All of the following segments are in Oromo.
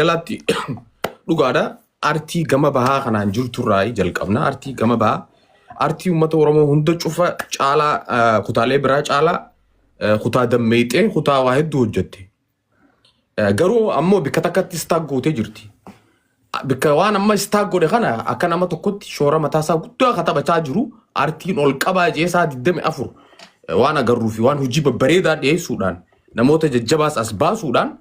waliigalaatti dhugaadha. Artii gama bahaa kanaan jirturraa jalqabna. Artii gama bahaa artii uummata Oromoo hunda cufa caalaa kutaalee biraa caalaa kutaa dammeexee kutaa waa hedduu hojjette. Garuu ammoo bikka takkatti stuck gootee jirti. Bikka waan amma stuck godhe kana akka nama tokkotti shoora mataasaa guddaa ka taphachaa jiru artiin ol qabaa jeesaa 24 waan agarruu fi waan hojii babbareedaa dhiyeessuudhaan namoota jajjabaas as baasuudhaan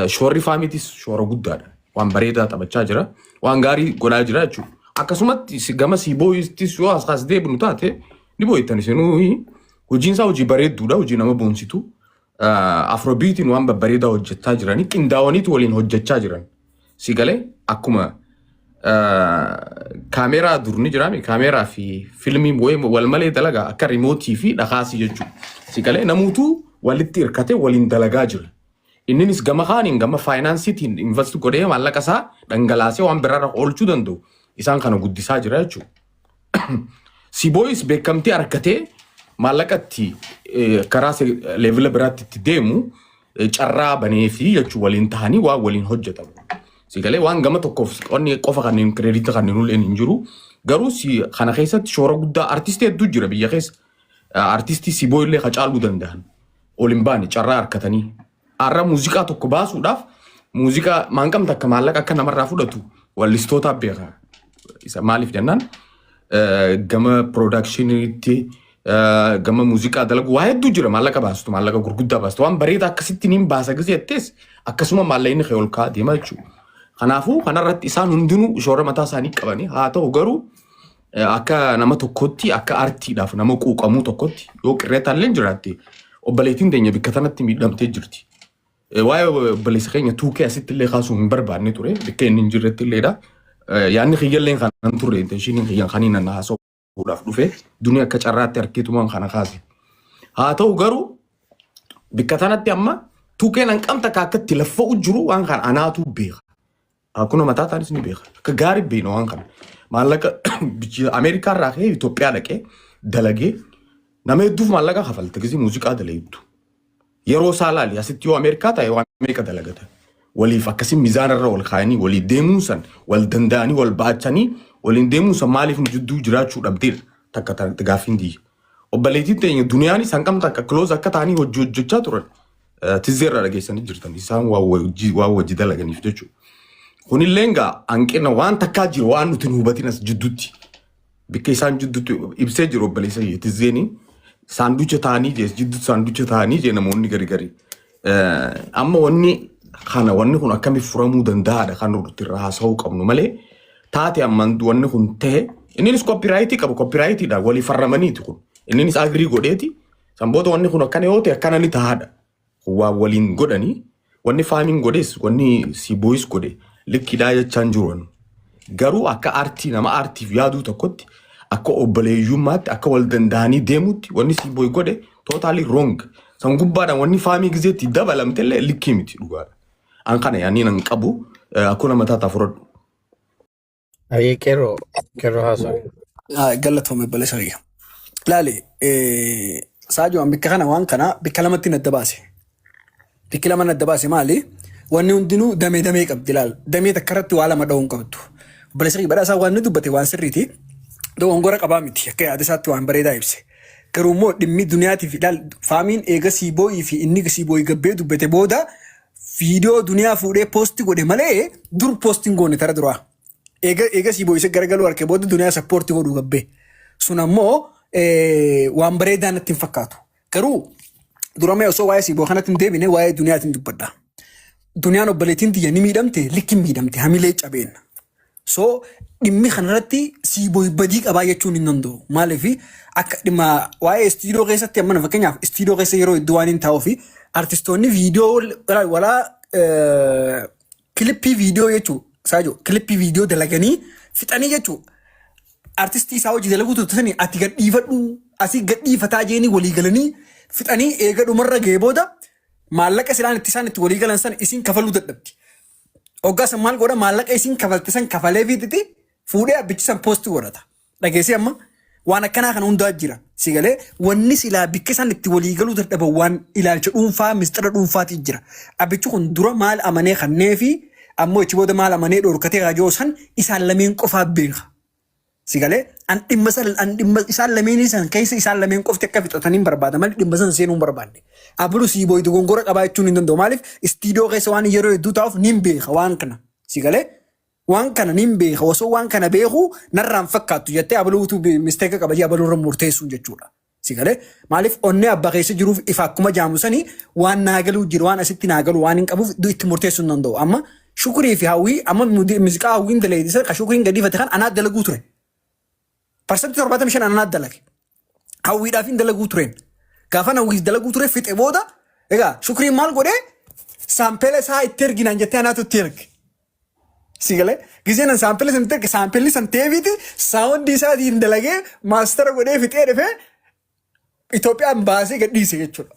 shoorri faamiitis shoora guddaadha. Waan bareedaa taphachaa jira. Waan gaarii godhaa jira jechuudha. Akkasumatti gama siibooyittis yoo as deebinu taate ni boo'ittan isinuu hojiin isaa hojii bareedduudha hojii nama boonsitu. Afrobeatiin waan babbareedaa hojjechaa jiranii qindaa'aniitu waliin hojjechaa jiran. Si galee akkuma kaameeraa dur ni jiraami kaameeraa fi filmii wal malee dalagaa akka remote fi dhakaasii jechuudha. Si galee namuutuu walitti hirkatee waliin dalagaa jira. Inninis gama kaaniin gama faayinaansiitiin invest godhee maallaqa isaa dhangalaasee waan biraarra oolchuu danda'u isaan kana guddisaa jira jechuudha. Siibooyis beekamtii argatee maallaqa itti karaa level biraatti itti deemu carraa banee fi jechuun waliin ta'anii waan waliin hojjetamu. Si galee waan gama tokkoof qonni qofa kanneen credit kanneen ulleen hin jiru. Garuu si kana keessatti shoora guddaa artistii hedduu jira biyya keessa. Artistii Siiboo illee qacaaluu danda'an. Ol hin baane carraa harkatanii. Har'a muuziqaa tokko baasuudhaaf muuziqaa maanqamta akka maallaqa akka namarraa fudhatu wallistootaaf beeka. Isa maaliif jennaan gama productioniitti gama muuziqaa dalagu waa hedduu jira maallaqa baastu maallaqa gurguddaa baastu waan bareedaa akkasitti niin baasa gisee jettees akkasuma maallaqni kee ol ka'aa deema jechuudha. Kanaafuu kanarratti isaan hundinuu shoora mataa isaanii qabanii haa ta'u garuu akka nama tokkotti akka artiidhaaf nama quuqamuu tokkotti yoo qirreetallee jiraatte obboleettiin teenya bikka tanatti miidhamtee jirti. Waa'ee obboleessa keenya tuukee asitti illee kaasuu hin barbaanne ture bikka inni hin jirretti illeedha. Yaadni kiyyallee kanan turre intentioniin kiyyan kan inni haasa'uudhaaf dhufe duni akka carraatti harkeetumaan kana kaase. Haa ta'u garuu bikka tanatti amma tuukeen hanqamta akka akkatti laffa'u jiru waan kana anaatu beeka. Akkuma mataa taanis ni beeka. Akka gaarii beekna waan kana. Maallaqa biyya Ameerikaa irraa ka'ee Itoophiyaa dhaqee dalagee nama hedduuf maallaqa kafalte gisee muuziqaa dalagettu. Yeroo isaa laali asitti yoo Ameerikaa ta'e waan meeqa dalagata. Waliif akkasii mizaana irra wal kaayanii walii deemuun san wal danda'anii wal baachanii waliin deemuun san maaliif nu jidduu jiraachuu dhabdeedha. Takka takka gaaffiin diyya. Obboleettiin teenya duniyaanis hanqamta akka close akka ta'anii hojii hojjechaa turan. Tizzeerraa dhageessanii jirtan isaan waan wajji dalaganiif jechuudha. Kunillee egaa hanqina waan takkaa jiru waan nuti hin hubatin as jidduutti. Bikka isaan jidduutti ibsee jiru obboleessa kiyya tizzeeni saanducha ta'anii jees jidduutti saanducha ta'anii jee namoonni gari gari. Amma wanni kana wanni kun akkamitti furamuu danda'aadha kan nuti irraa haasa'uu qabnu malee taate ammaan wanni kun ta'e inninis copyright qabu copyrightiidha walii farramaniiti kun inninis agree godheeti san booda wanni kun akkana yoo ta'e akkana ni tahaadha. Waan waliin godhanii wanni faamiin godhes wanni siibooyis godhe likkiidhaa jechaan jiru. Garuu akka aartii nama aartiif yaaduu tokkotti akka obboleeyyummaatti akka wal danda'anii deemutti wanni siibooy godhe totally wrong. San gubbaadhaan wanni faamii gizeetti dabalamte illee likkii miti dhugaadha. An kana yaanii nan qabu akkuma mataa taa fudhadhu. Ayyee qeerroo qeerroo haasa'u. Galatoome obboleessa kiyya. Laali Saajoon bikka kana waan kana bikka lamatti nadda baase. Bikki lama nadda baase maali? Wanni hundinuu damee damee qabdi laal. Damee takka irratti waa lama dha'uu hin qabdu. Obboleessa kiyya badhaasaa waan inni dubbate waan sirriiti. Dogongora qabaa miti akka yaada isaatti waan bareedaa ibse. Garuu immoo dhimmi duniyaatiif ilaal faamiin eega siibooyii fi inni siibooyii gabbee dubbate booda viidiyoo duniyaa fuudhee post godhe malee dur post hin goone tara duraa. Eega eega siibooyii isa garagaluu arge booda duniyaa support godhuu gabbee. Sun ammoo waan bareedaa natti hin fakkaatu. Garuu dura mee osoo waa'ee siiboo kanatti hin deebine waa'ee duniyaatiin dubbadha. Duniyaan obboleettiin tiyya ni miidhamte likki miidhamte hamilee cabeen. So dhimmi kanarratti siiboo badii qabaa jechuun hin danda'u. Maaliif akka dhimma waa'ee istiidiyoo keessatti amma fakkeenyaaf istiidiyoo keessa yeroo hedduu waan hin taa'uu fi artistoonni viidiyoo walaa clip viidiyoo jechuu saajoo clip viidiyoo dalaganii fixanii jechuu artistii isaa hojii dalaguu turtanii ati gadhiifadhu asii gadhiifataa jeeni walii galanii fixanii eega dhumarra ga'ee booda maallaqa silaan itti isaan itti walii galan san isin kafaluu dadhabdi. Hoggaa san maal godha maallaqa isin kafalte san kafalee fiixiti fuudhee abbichi san post godhata. Dhageessee amma waan akkanaa kana hundaa jira. Si galee wanni silaa bikka isaan itti walii galuu dadhaban waan ilaalcha dhuunfaa mistira dhuunfaati jira. Abbichi kun dura maal amanee kannee fi Ammoo achi booda maal amanee dhorkatee raajoo san isaan lameen qofaa beeka. Si galee an dhimma san an dhimma isaan lameenii san keessa isaan lameen qofti akka fixatanii hin barbaada malee dhimma san seenuu hin barbaanne. Abulu sii booyi dogongora qabaa jechuun hin danda'u. Maaliif istiidiyoo keessa waan yeroo hedduu taa'uuf nin beeka waan kana. Si galee waan kana nin beeka osoo waan kana beeku narraan fakkaattu jettee abaluutu misteeka qaba jee abaluu irra murteessuun jechuudha. Si galee maaliif onnee abbaa keessa jiruuf ifa akkuma jaamu sanii waan naa galuu jiru waan asitti naa galu waan hin qabuuf itti murteessuu hin danda'u. Amma shukurii fi hawwii amma muuziqaa hawwiin dalageessa kan shukuriin gadhiifate kan anaa dalaguu ture. Parsantii 75 anaa dalage. Hawwiidhaaf hin dalaguu tureen. Gaafan hawwiif dalaguu ture fixe booda egaa shukuriin maal godhee saampeela isaa itti erginaan jettee anaatu itti erge. Si galee giseen an saampila san itti erge saampilli san teebiiti saawundii isaatiin dalagee maastara godhee fixee dhufee Itoophiyaan baasee gadhiise jechuudha.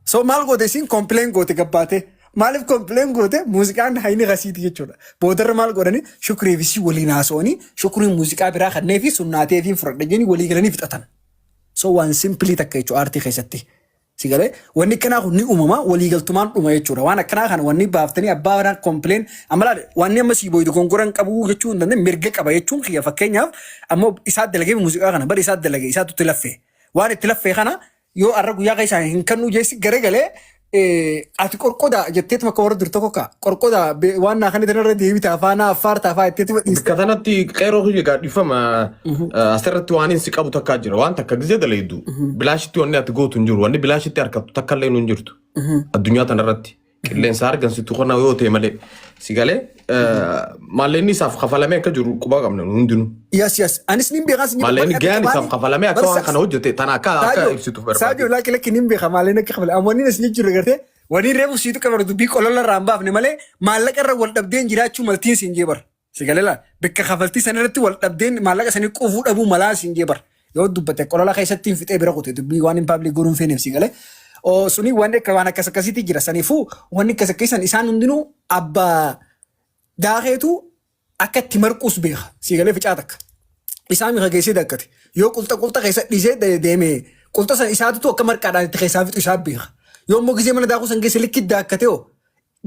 So maal goote isiin complain goote gabbaatee. Maaliif complain goote muuziqaan hayni kasiiti jechuudha. Boodarra maal godhani shukrii fi isii waliin haasa'anii shukriin muuziqaa biraa kannee fi sunnaatee fi fudhadha jedhanii walii galanii fixatan. So waan simplii takka jechuudha aartii keessatti. Si galee wanni akkanaa kun ni uumama waliigaltumaan dhuma jechuudha. Waan akkanaa kana wanni baaftanii abbaa manaa complain amma laale wanni amma sii booydu gongoran qabu jechuu hin dandeenye mirga qaba jechuun kiyya fakkeenyaaf ammoo isaa dalagee muuziqaa kana bari isaa dalagee isaatu itti laffee. Waan itti laffee kana yoo arra guyyaa keessaa hin kannuu jeessi garagalee ati qorqoda jetteetuma akka warra dur tokko ka qorqoda waan naa kana irra deebita afaanaa affaar taafaa jetteetuma dhiiste. Bakka kanatti qeeroo kiyya gaadhifama asirratti waan hin si qabu takkaa jira. Waan takka gizee dalaydu bilaashitti wanni ati gootu hin jiru. Wanni bilaashitti harkattu takka illee hin jirtu. Addunyaa tanarratti qilleensa argansitu kana yoo ta'e malee si galee maallaqni isaaf kafalamee akka jiru quba qabna nu hundinuu. Yes. Anis nin beekaa sin Maallaqni gayaan isaaf kafalamee akka waan kana hojjete tana akka ibsituuf Saajoo barbaade. lakki lakki nin beeka maallaqni akka kafale. Amma wanni as jijjiirre gartee wanni reefu siitu qabara dubbii qolola irraa hin baafne malee maallaqa irra wal dhabdeen jiraachuu maltiin siin jee bara. Si galee laa bakka kafaltii sana irratti wal dhabdeen maallaqa sanii quufuu dhabuu malaa siin jee bara. Yoo dubbate qolola keessatti hin fixee bira kute dubbii waan hin paablik godhuun feeneef si galee. Oo suni wanni akka waan akkas akkasiitti jira saniifuu wanni akkas akkasiisan isaan hundinuu abbaa daakeetu akka itti marquus beeka si galee ficaa takka. Isaa miha geessee dakkate yoo qulxa qulxa keessa dhiisee deeme qulxa san isaatutu akka marqaadhaan itti keessaa fixu isaa beeka. Yoo immoo gisee mana daakuu san geesse likki daakkate hoo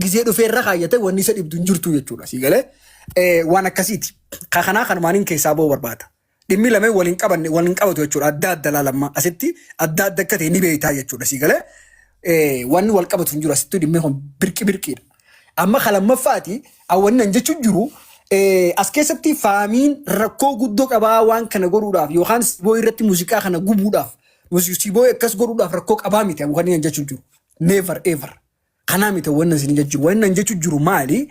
gizee dhufee irra kaayyate wanni isa dhibdu hin jirtu jechuudha. Sii galee waan akkasiiti. Ka kanaa kanumaaniin keessaa ba'uu barbaada. Dhimmi lameen waliin qabanne waliin qabatu jechuudha. Adda adda laalamma asitti adda adda akka ta'e ni beektaa jechuudha. Sii galee wanni wal qabatu hin jiru asitti dhimmi kun birqi birqiidha. Amma ka lammaffaati wanni an jechuun jiru as keessatti faamiin rakkoo guddoo qabaa waan kana godhuudhaaf yookaan siboo irratti muuziqaa kana gubuudhaaf siboo akkas godhuudhaaf rakkoo qabaa miti wanni an jechuun jiru. Never ever. Kanaa miti wanna isin jechu wanna jechu jiru maali?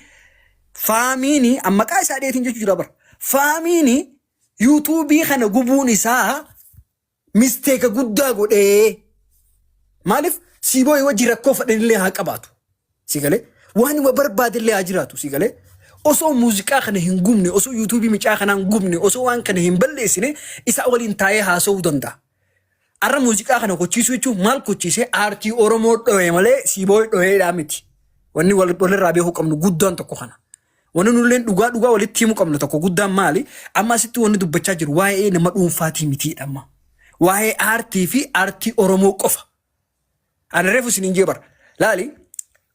Faamiini an maqaa isaa dheetiin jechu jira bara. Faamiini yuutuubii kana gubuun isaa misteeka guddaa godhee maaliif siiboo wajji rakkoo fedhanillee haa qabaatu. Si galee waan barbaadillee haa jiraatu si galee. Osoo muuziqaa kana hin gubne osoo yuutuubii micaa kanaa hin gubne osoo waan kana hin balleessine isaa waliin taa'ee haasa'uu danda'a. Arra muuziqaa kana kochiisuu jechuun maal kochiisee aartii Oromoo dho'e malee siiboo dho'eedhaa miti. Wanni walirraa beekuu qabnu guddaan tokko kana. Wanni nulleen dhugaa dhugaa walitti himuu qabnu tokko guddaan maali? Amma asitti wanni dubbachaa jiru waa'ee nama dhuunfaatii mitiidha amma. Waa'ee aartii fi aartii Oromoo qofa. Ani reefu isin hin jee bara. Laali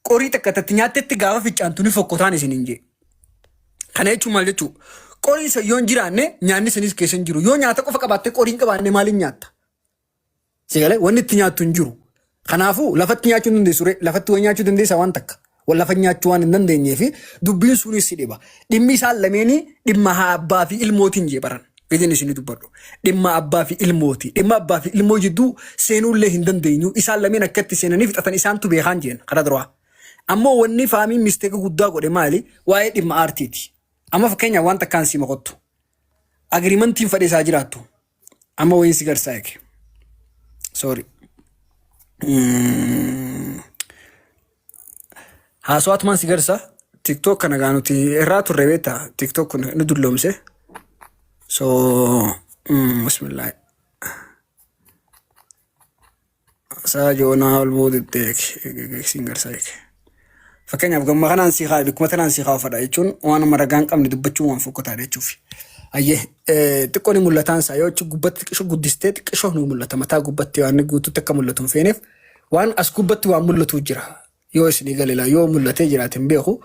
qorii takka tatti nyaattetti gaafa ficcaantu ni fokkotaan isin hin jee. Kana jechuun maal jechuu? Qoriin san yoo hin jiraanne nyaanni sanis keessa hin jiru. Yoo nyaata qofa qabaatte qorii hin qabaanne maaliin nyaatta? Si galee wanni itti nyaattu hin jiru. Kanaafuu lafatti nyaachuu hin dandeessu ree. Lafatti waan nyaachuu dandeessa waan takka. Wan lafa nyaachuu waan hin dandeenyee fi dubbiin sunis si dhiba. Dhimmi isaan lameenii dhimma haa abbaa fi ilmootiin jee baran. Gidin isin dubbadhu. Dhimma abbaa fi ilmooti. Dhimma abbaa fi ilmoo jidduu seenuullee hin dandeenyu. Isaan lameen akkatti seenanii fixatan isaantu beekaan jeen karaa duraa. Ammoo wanni faamiin misteeka guddaa godhe maali? Waa'ee dhimma aartiiti. Amma fakkeenyaaf waan takkaan si moqottu. Agiriimantiin fedhe isaa jiraattu. Amma wayiin si garsaa eege. Sorry. Haasawaatumaan si garsa. TikTok kana gaa nuti irraa turre beektaa? TikTok kun nu dulloomse. So, bismillah. Saa joonaa ol boodetti siin garsaa eege. Fakkeenyaaf gamma kanaan sii kaa bikkuma tanaan sii kaa fadha jechuun waan amma ragaa hin qabne dubbachuun waan fokkotaadha jechuufi. Ayyee xiqqoo ni mul'ataan isaa yoo achi gubbatti xiqqisho guddistee xiqqisho ni mul'ata mataa gubbatti waan guutuutti akka mul'atu hin feeneef waan as gubbatti waan mul'atu jira yoo isinii galela yoo mul'atee jiraate hin beeku.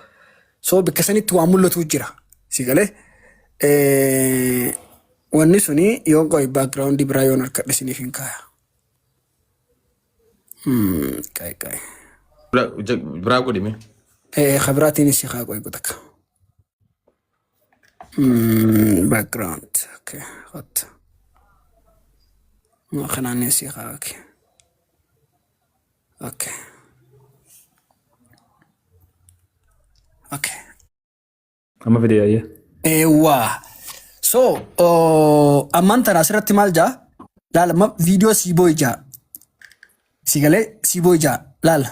So bakka sanitti waan mul'atu jira. Si galee wanni suni yoo qoy background biraa yoon harkadhe isiniif hin kaaya. Qayi qayi. Biraa godhime. Kabiraatiin si haa qoy takka. Background. Okay. Hot. Kanaan si haa okay. Okay. Okay. Amma fide yaayya. Eewwa. So, ammaan tana asirratti maal jaa? Laala amma viidiyoo siiboo ijaa. Si galee siiboo ijaa. Laala.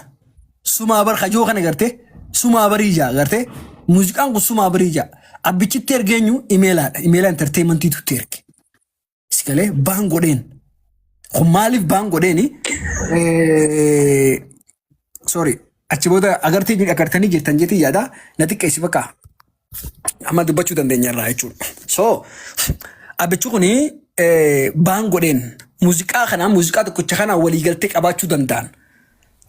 Sumaa bar kajoo kana gartee sumaa barii ijaa gartee muuziqaan kun sumaa barii ijaa. Abbichitti ergeenyu imeelaadha. Imeelaa entertainmentiitu itti erge. Si galee ban godheen. Kun maaliif ban godheeni? Sorry. Achi booda agartee agartanii jirtan jeetii yaada na xiqqeessi bakka. Amma dubbachuu dandeenya irraa jechuudha. So abbichi kuni ban godheen muuziqaa kana muuziqaa tokkicha kana waliigaltee qabaachuu danda'an.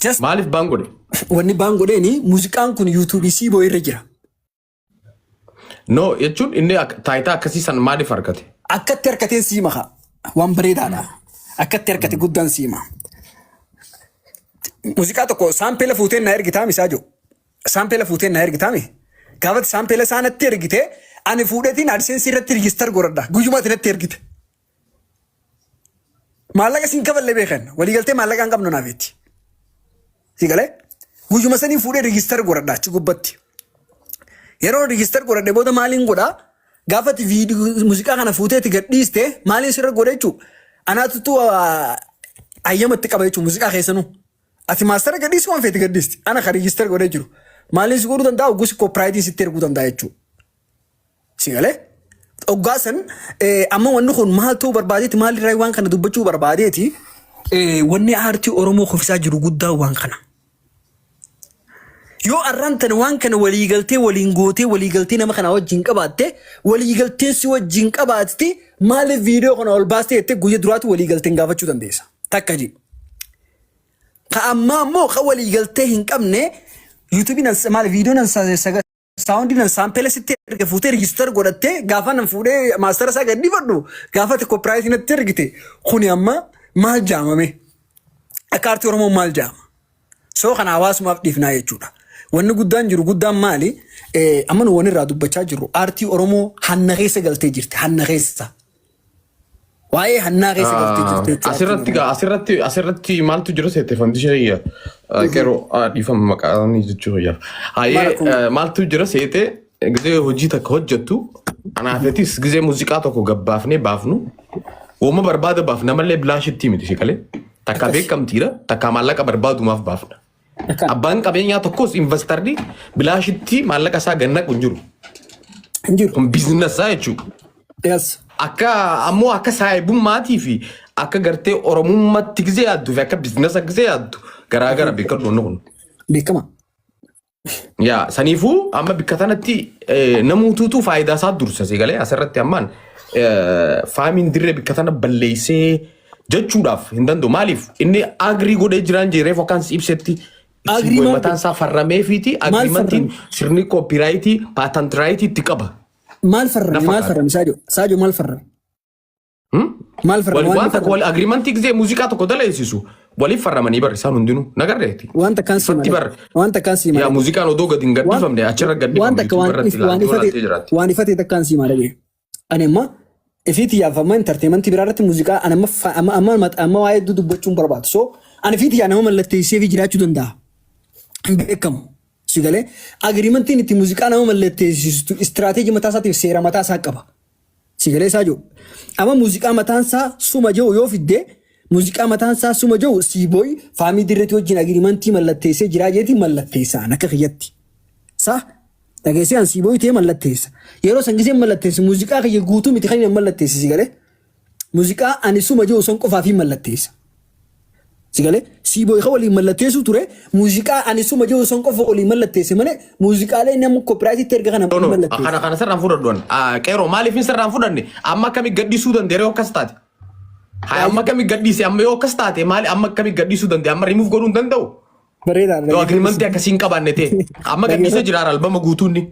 Just Maaliif ban godhe? Wanni ban godheeni muuziqaan kun yuutuubii siiboo irra jira. No, jechuun inni taayitaa akkasii san maaliif argate? Akkatti harkateen siima haa. Waan bareedaadha. Akkatti harkate guddaan siima. Muuziqaa tokko sample fuuteen na ergitaami isaa jiru. Sample fuuteen na ergitaami. Gaafati sample isaa natti ergite ani fuudheetiin AdSense irratti register godhadha. Guyyuma ati natti ergite. Maallaqa siin kafalle beekan. Waliigaltee maallaqa hin qabnu naafetti. Si galee? Guyyuma sanii fuudhee register godhadha achi gubbatti. Yeroo register godhadhe booda maaliin godhaa? Gaafa ati viidiyoo muuziqaa kana fuuteeti gadhiiste maaliin sirra godha jechuudha. Anaatutu hayyama itti qaba jechuudha muuziqaa keessanuu. Ati master gadhiisi waan feete gadhiisti. Ana kan register godhee jiru. Maaliin si godhuu danda'a? Oggusi copyright sitti erguu danda'a jechuudha. Si galee? Oggaa san amma wanni kun maal ta'uu barbaadeeti maalirraa waan kana dubbachuu barbaadeeti wanni aartii Oromoo kufisaa jiru guddaa waan kana. Yoo arraan tana waan kana waliigaltee waliin gootee waliigaltee nama kana wajjin qabaatte waliigalteen si wajjin qabaatti maaliif viidiyoo kana ol baastee jettee guyya duraatu waliigalteen gaafachuu dandeessa. Takka ji. Ka ammaa immoo ka waliigaltee hin qabne yuutuubiin maal viidiyoon soundiin an sample sitti erge fuutee register godhattee gaafa nan fuudhee master isaa gad dhifadhu gaafa ati copyright natti ergite kuni amma maal jaamame? Akka aartii Oromoo maal jaama? So kana hawaasumaaf dhiifnaa jechuudha. Wanni guddaan jiru guddaan maali? Amma nu wanni irraa dubbachaa jirru aartii Oromoo hanna keessa galtee jirti. Hanna keessa. Waa'ee hannaa keessa galtee jirti jechuudha. Asirratti gaa asirratti maaltu jira seete fandishee qeeroo dhiifama maqaan jechuu fayyaaf. Hayyee, maaltu jira seete gizee hojii takka hojjettu anaafetis gizee muuziqaa tokko gabbaafnee baafnu uuma barbaada baafna malee bilaashitti miti si kalee. Takka beekamtiidha takka maallaqa barbaadumaaf baafna. Abbaan qabeenyaa tokkos investorri bilaashitti maallaqa isaa gannaqu hin jiru. Hin jiru. Kun businessaa jechuudha. Yes. Akka ammoo akka saayibummaatii fi akka gartee oromummaatti gizee yaadduu fi akka businessa gizee yaaddu garaagara beekadhu wanni kun. Beekama. Yaa, saniifuu amma bikka tanatti namuutuutu faayidaa isaa dursa si galee asirratti ammaan faamiin dirree bikka tana balleessee jechuudhaaf hin danda'u. Maaliif inni agree godhee jiraan jireef akkaan si ibsetti Agree maal mataan isaa farramee fiiti Maal agreementiin farrame? sirni copyright patent right itti qaba. Maal farrame? Na Maal fakkaata. farrame? Saajo. Saajo maal farrame? Hmm? Maal farrame? Wal Waan waan takka farrame. wal agreementii gisee muuziqaa tokko daleessisu waliif farramanii bar isaan hundinuu nagarreeti. Waan takkaan si Ifatti malee. bar Waan takkaan si yaa malee. muuziqaan odoo gadi hin Waan gadhiifamne achirra waan gadhiifamu takka YouTube waan irratti if waan ilaaltee ifate ilaaltee jiraatti. waan ifate takkaan si malee. Ani amma ifiiti yaafamma entertainmentii biraa irratti muuziqaa ani amma amma amma amma waa'ee hedduu dubbachuun barbaadu. So ani ifiiti yaa nama mallatteessee fi jiraachuu danda'a. Hin beekamu. Si galee agreementiin itti muuziqaa nama mallatteessistu istiraateejii mataa isaatiif seera mataa isaa qaba. Si galee isaa jiru. Amma muuziqaa mataan isaa suma jiru yoo fidde muuziqaa mataan isaa suma jiru siibooy faamii dirreetii wajjin agreementii mallatteessee jiraa jeetii mallatteessaan akka kiyyatti. Sa dhageessee an siibooy ta'ee mallatteessa. Yeroo san gisee mallatteessu muuziqaa kiyya guutuu miti kan inni mallatteesse si galee. Muuziqaa ani suma jiru san qofaaf hin mallatteessa. Si galee siibooy kan waliin mallatteessuu ture muuziqaa ani suma jiru san qofa waliin mallatteesse malee muuziqaalee namni copyrightitti erga kana No, no, mallatteesse. kana sirraan fudhadhu an. Qeeroo maaliif hin sirraan fudhanne? Amma akkami gadhiisuu danda'e yoo akkas taate? Haa, amma akkami gadhiise amma yoo akkas taate maali amma akkami gadhiisuu danda'e? Amma rimuuf godhuu hin danda'u? Bareedaadha. Yoo agreementii akkasii hin qabaanne ta'e amma gadhiisee jira albama guutuunni.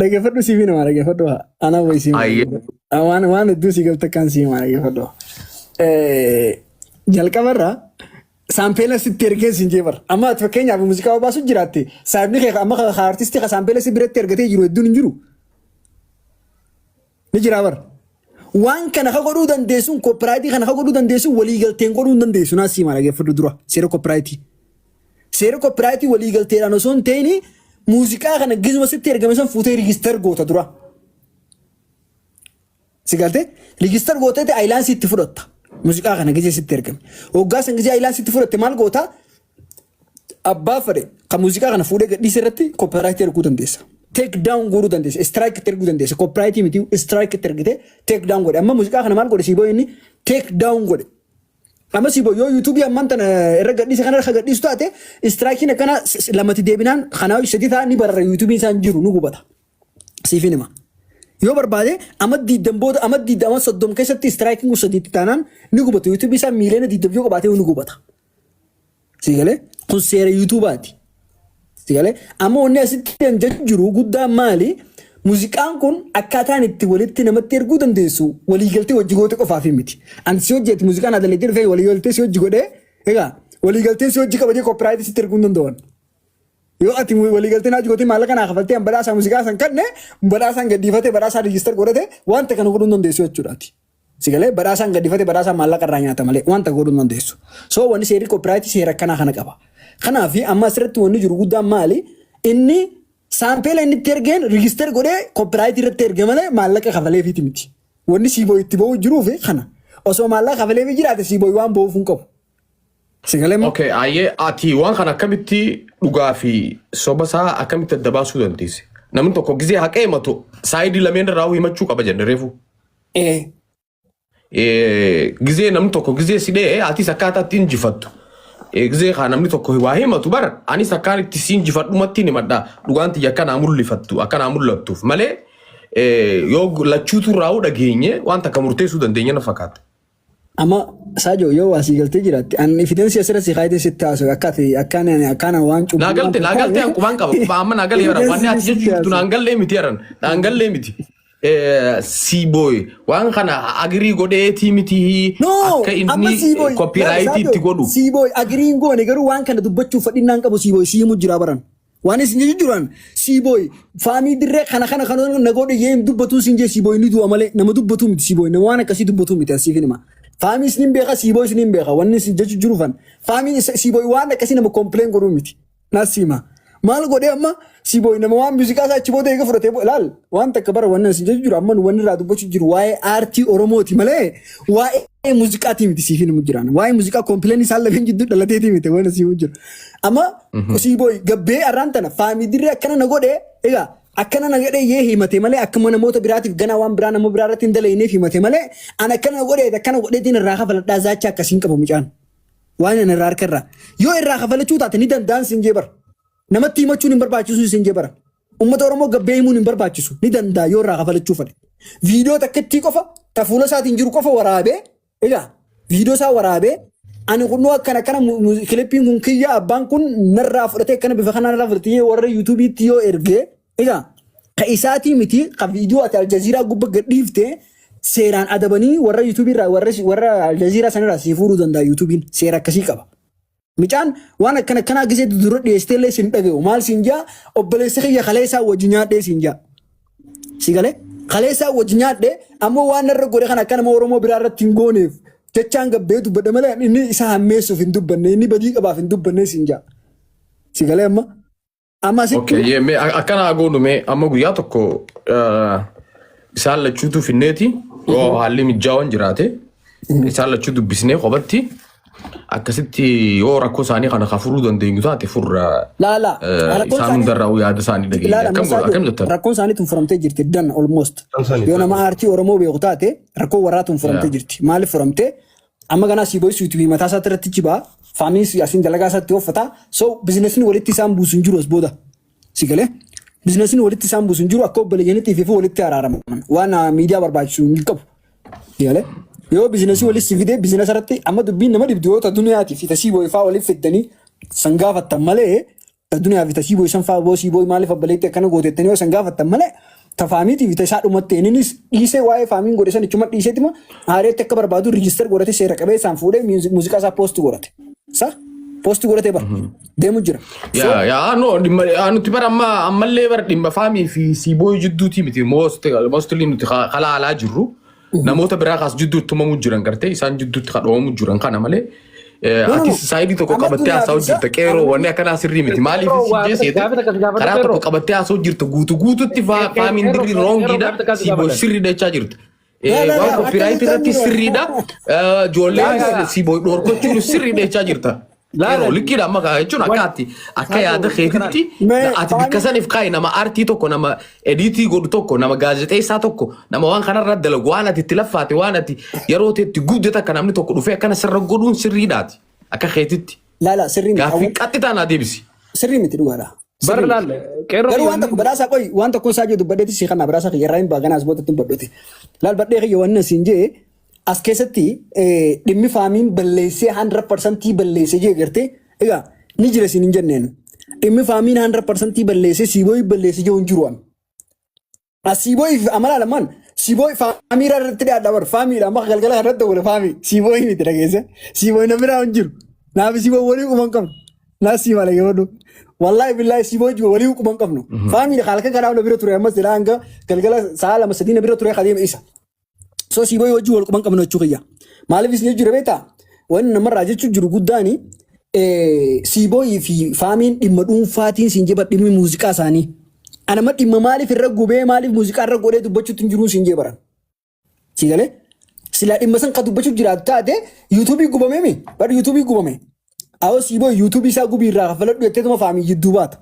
Dhaggeeffadhu siif nama dhaggeeffadhu ana wayi siif Ayyee. waan hedduu si galta kan siif nama dhaggeeffadhu. Jalqabarraa sample sitti ergee siin jee bara. Amma ati fakkeenyaaf muuziqaa baasu jiraatte saayibni kee amma ka artistii ka sample si biratti ergatee jiru hedduun hin jiru. Ni jira bara. Waan kana ka godhuu dandeessuun copyrightii kana ka godhuu dandeessuun waliigalteen godhuu hin dandeessu naa siima dhaggeeffadhu dura seera copyrightii. Seera copyrightii waliigalteedhaan osoo hin ta'in muuziqaa kana gizuma sitti ergame san fuutee register goota dura. Si galtee register gootee licenseii itti fudhatta. Muuziqaa kana gizee sitti ergame. Waggaa san gizee licenseii itti fudhatte maal goota? Abbaa fedhe kan muuziqaa kana fuudhee gadhiise irratti copyrightii erguu dandeessa. Take down godhuu dandeessa. Strike itti erguu dandeessa. Copyrightii miti strike itti ergite take down godhe. Amma muuziqaa kana maal godhe siiboo inni take down godhe. Amma siiboo yoo YouTubeii ammaan tana irra gadhiise kana irra gadhiisu taate strikeiin akkana lamatti deebinaan kanaa sadii ta'a ni barara YouTubeiin isaan jiru nu gubata. Siifin hima. Yoo barbaade amma 20 booda amma 20 30 keessatti strikeiin kun sadiitti taanaan ni gubata. YouTubeii isaa miiliyoona 20 yoo qabaate ni gubata. Si galee kun seera YouTubeaati. Si galee amma wanni asitti kan jiru guddaan maali? Muuziqaan kun akkaataan itti walitti namatti erguu dandeessu waliigaltee hojii goote qofaaf miti. Ani si hojjetti muuziqaan adaleetti dhufee waliigaltee si hojii godhee egaa waliigaltee si hojii kabajee copyrightii sitti erguu hin danda'an. Yoo ati waliigaltee naa gootee maallaqa naa kafaltee an badhaasaa muuziqaa san kanne badhaasaan gadhiifatee badhaasaa register godhate wanta kana godhuu hin dandeessu jechuudhaati. Si galee badhaasaan gadhiifate badhaasaan maallaqa irraa nyaata malee wanta godhuu hin dandeessu. So wanni seerri copyrightii seera akkanaa kana qaba. Kanaaf amma asirratti wanni jiru guddaan maali? Inni sample inni itti ergeen register godhee copyrightii irratti erge malee maallaqa kafaleefiiti miti. Wanni siiboo itti ba'uu jiruuf kana. Osoo maallaqa kafaleefi jiraate siiboo waan ba'uuf hin qabu. Si galee moo? Okay, ayyee ati waan kana akkamitti dhugaa fi soba isaa akkamitti adda baasuu dandeesse? Namni tokko gizee haqa himatu sideii lameen irraa himachuu qaba jenne reefu. Gizee namni tokko gizee si dhee atis akkaataa itti injifattu. Gizee kaa namni tokko waa himatu bara anis akkaan itti si injifadhumatti himadha dhugaan tiyya akkanaa mul'ifattu akkanaa mul'attuuf malee yoo lachuutu irraa dhageenye waan takka murteessuu dandeenya na fakkaata. Amma Saajo yoo waa sii galtee jiraatte an evidenceii asirra si kaayitee sitti haasa'u akka ati akkaan akkaan waan cubbuu. Naa galte an qubaan qaba. Qubaa amma naa galee bara wanni ati jechuu jirtu naan gallee miti yaran naan gallee miti. Siiboy waan kana agree godheetii miti No, akka amma inni Siiboy copyrightii itti godhu. Siiboy agreeiin goone garuu waan kana dubbachuuf fadhinnaan qabu Siiboy siimu jira baran. Waan isin jechuu jiran Siiboy faamii dirree kana kana kana na godhe yee hin dubbatu siin jee Siiboy ni du'a malee nama dubbatu miti Siiboy nama waan akkasii dubbatu miti asiif hima. Faamii isin beeka Siiboy isin beeka wanni isin jechuu jiru fan faamii Siiboy waan akkasii nama complain godhuu miti. Nasiima. Maal godhee amma Siiboy nama waan muuziqaa isaa achi booda eega fudhatee laal waan takka bara wanni isin jechuu jiru amma nu wanni irraa dubbachuu jiru waa'ee aartii Oromooti malee waa'ee muuziqaatii miti siif himu jiran. Waa'ee muuziqaa complain isaan lameen jidduu dhalateetii miti wanni siif himu jiru. Amma Siiboy gabbee arraan tana faamii dirree akkana na godhee egaa akkana na godhee yee himate malee akkuma namoota biraatiif ganaa waan biraa nama biraa irratti hin dalayneef himate malee an akkana na godhee akkana godheetiin irraa kafaladhaa zaacha akkasiin qabu mucaan. Waan ani irraa harka irraa. Yoo irraa kafalachuu taate ni danda'an siin jee bara. Namatti himachuun hin barbaachisu siin jee bara. Uummata Oromoo gabbee himuun hin barbaachisu. Ni danda'a yoo irraa kafalachuu fedhe. Viidiyoo takkittii qofa ta fuula isaatiin jiru qofa waraabee egaa viidiyoo isaa waraabee ani kunnoo akkana akkana clipiin kun kiyya abbaan kun narraa fudhatee akkana bifa kanaan narraa fudhatee warra YouTubeiitti yoo ergee egaa ka isaatii miti ka viidiyoo ati Aljaziiraa gubba gadhiifte seeraan adabanii warra YouTubeii irraa warra Aljaziiraa sanirraa sii fuudhuu danda'a YouTubeiin seera akkasii qaba. Micaan waan akkana akkanaa gisee dura dhiyeessitee illee sin dhaga'u maal siin jaa obboleessi kiyya kaleessaa wajji nyaadhee siin jaa. Si galee kaleessaa wajji nyaadhee ammoo waan narra godhe kana akka nama Oromoo biraa irratti hin gooneef jechaan gabbee dubbadhe malee inni isa hammeessuuf hin dubbanne inni badii qabaaf hin dubbanne siin jaa. Si galee amma amma asitti Okay, yee, mee akkana goonu mee amma guyyaa tokko isaan lachuutu finneeti yoo haalli mijaawaan jiraate isaan lachuu dubbisnee kophatti akkasitti yoo rakkoo isaanii kana ka furuu dandeenyu taate furra. Laala rakkoon Isaan isaanii hundarraa yaada isaanii dhageenya. Ilaala Akkam amma godha akkam jettan? Rakkoon isaanii tun furamtee jirti dan almost. Yoo nama aartii Oromoo beeku taate rakkoo warraa tun furamtee jirti. Maaliif furamtee? Amma ganaa Siiboy YouTubeii mataa isaatti irratti jibaa. Faamiin asiin dalagaa isaatti uffata. So businessni walitti isaan buusu hin jiru as booda. Si galee? Businessni walitti isaan buusu hin jiru akka obboleeyyanitti fi walitti araaraman. Waan miidiyaa barbaachisu hin qabu. Si galee? Yoo businessii walitti si fidee businessa irratti amma dubbiin nama dhibdu yoo ta duniyaati fi ta Siiboy faa walitti fiddanii San gaafattan malee ta duniyaa fi ta siiboo san faa boo siiboo maaliif abbaleetti akkana gootettanii yoo san gaafattan malee ta faamiitii fi ta isaa dhumatte inninis dhiisee waa'ee faamiin godhe san ichuma dhiiseetima haareetti akka barbaadu register godhate seera qabeessaan fuudhee muuziqaa isaa post godhate. Sa post godhatee bara deemu jira. So Yaa yaa no dhimma yaa, nuti bara amma ammallee bara dhimma faamii fi siiboo jidduuti miti mostly nuti kalaalaa jirru namoota biraa kaas jidduutti tumamuu jiran gartee isaan jidduutti kadhoomu jiran kana malee No, no, no. atis side tokko Amma qabattee duniyaa fi haasa'u isa jirta qeeroo wanni akkanaa sirrii miti maaliif Qeerroo si waa jeeseete gaafa takka si gaafadhu karaa tokko qeerroo. qabattee haasa'u jirta guutu guututti faamiin Qeerroo dirri qeerroo wrongiidha gaafa takka si siiboo gaafadhan. sirriidha jechaa jirta. Laa laa Waan laa copyright akkana irratti jiru. sirriidha. Ijoolleen Laa laa siiboo dhorkachuun sirriidha jechaa jirta. Laa Qeerroo laa likkiidha amma kaa jechuun akka ati akka yaada keetitti Mee ati bikka faamiin saniif kaa'i nama aartii tokko nama ediitii godhu tokko nama gaazexeessaa tokko nama waan kanarra dalagu waan ati itti laffaate waan ati yeroo itti guddate akka namni tokko dhufee akkana sirra godhuun sirriidhaati akka keetitti. Laa laa sirrii miti. Gaaffii qaxxitaa naa deebisi. Sirrii miti dhugaadha. Bara Sirrii miti. laal qeerroo Garuu waan tokko badhaasaa qoy waan tokko isaa jiru dubbadheetti si kana badhaasaa kiyya irraa hin baaganaas boodatti hin badhote. Laal badhee kiyya wanni asiin jee as keessatti dhimmi faamiin balleessee 100% balleessee jee gartee egaa ni jira siin hin jenneen. Dhimmi faamiin 100% balleessee siibooyi balleessee jee hin jiru an. Siibooyi amala lamaan siibooyi faamii irratti dhiyaadha bar faamiidha amma galgala irratti wal faamii siibooyi miti dhageesse siibooyi na biraa hin jiru. Naaf siiboo walii quban hin qabnu. Naaf sii mala gabaadhu. Wallaahi billaahi siiboo jiru walii quban hin qabnu. Faamiidha halkan kanaaf na bira ture ammas jedha hanga galgala sa'a 2 3 na bira ture kadeema isa. So siiboo wajjin wal quban qabnu jechuu kiyya. Maaliif isin jira beektaa? Wanni namarraa jechuu jiru guddaani siibooyii fi faamiin dhimma dhuunfaatiin siin jeba dhimmi muuziqaa isaanii. Anama dhimma maaliif irra gubee maaliif muuziqaa irra godhee dubbachuutti hin jiruu siin jee baran. Si galee? Silaa dhimma san ka dubbachuu jiraatu taate yuutuubii gubame mi? Bar yuutuubii gubame. Awoo siiboo yuutuubii isaa gubii irraa kaffaladhu jetteetuma faamii jidduu baata.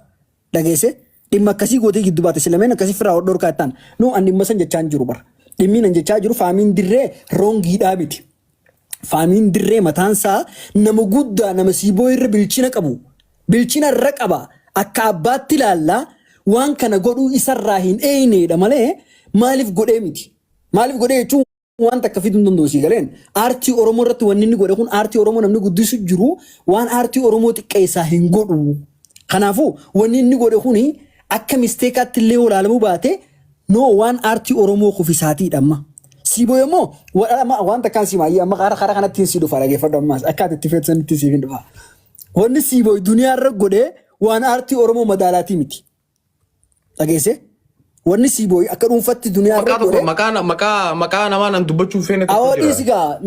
Dhageesse dhimma akkasii gootee jidduu baate silameen akkasii firaa dhorkaa jettaan. No an dhimma san jechaa hin jiru bara. Dhimmi nan jechaa jiru faamiin dirree wrongiidhaa miti. Faamiin dirree mataan isaa nama guddaa nama siiboo irra bilchina qabu. Bilchina irra qaba. Akka abbaatti ilaalla waan kana godhuu isarraa hin eeyneedha malee maaliif godhee miti. Maaliif godhee jechuun waan takka fiduu hin danda'u sii galeen. Aartii Oromoo irratti wanni inni godhe kun aartii Oromoo namni guddisu jiru waan aartii Oromoo xiqqeessaa hin godhu. Kanaafuu wanni inni godhe kuni akka mistakeaatti illee olaalamuu baate no waan aartii Oromoo kufisaatiidha amma. Siiboo immoo waan takkaan si maayyee amma karaa kanatti si dhufa dhageeffadhu ammaas akka ati itti feetu sanitti siif hin dhufa. Wanni siiboo duniyaa irra godhe waan aartii Oromoo madaalaatii miti. Dhageesse? Wanni siiboo akka dhuunfatti duniyaa irra Maqaa tokko godhe maqaa maqaa maqaa namaa nan dubbachuu feene tokko awoo jira. dhiisi gaa.